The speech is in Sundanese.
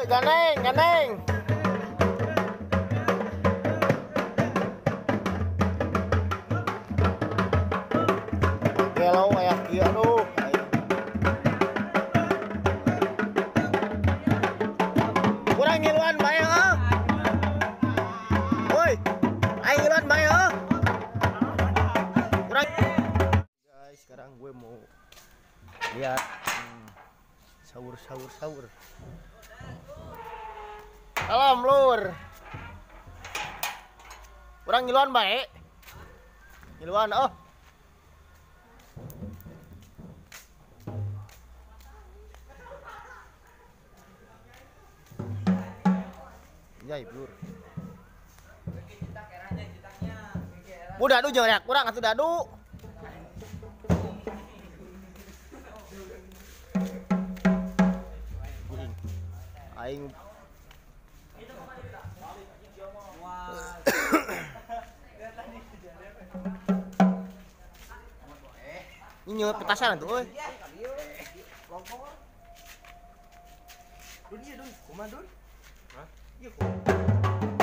Gandeng, gandeng. Gelo aya kieu aduh. Kurang ngiluan bae heuh. Woi, aing ngiluan bae heuh. Kurang. Guys, sekarang gue mau lihat sahur sahur sahur. Salam lur. Kurang ngiluan bae. Ngiluan oh. Jai lur. Udah dadu jeung reak kurang atuh dadu. Aing ini nyeut petasan tuh euy. Dun ieu dun, kumaha dun? Hah? Ieu kumaha?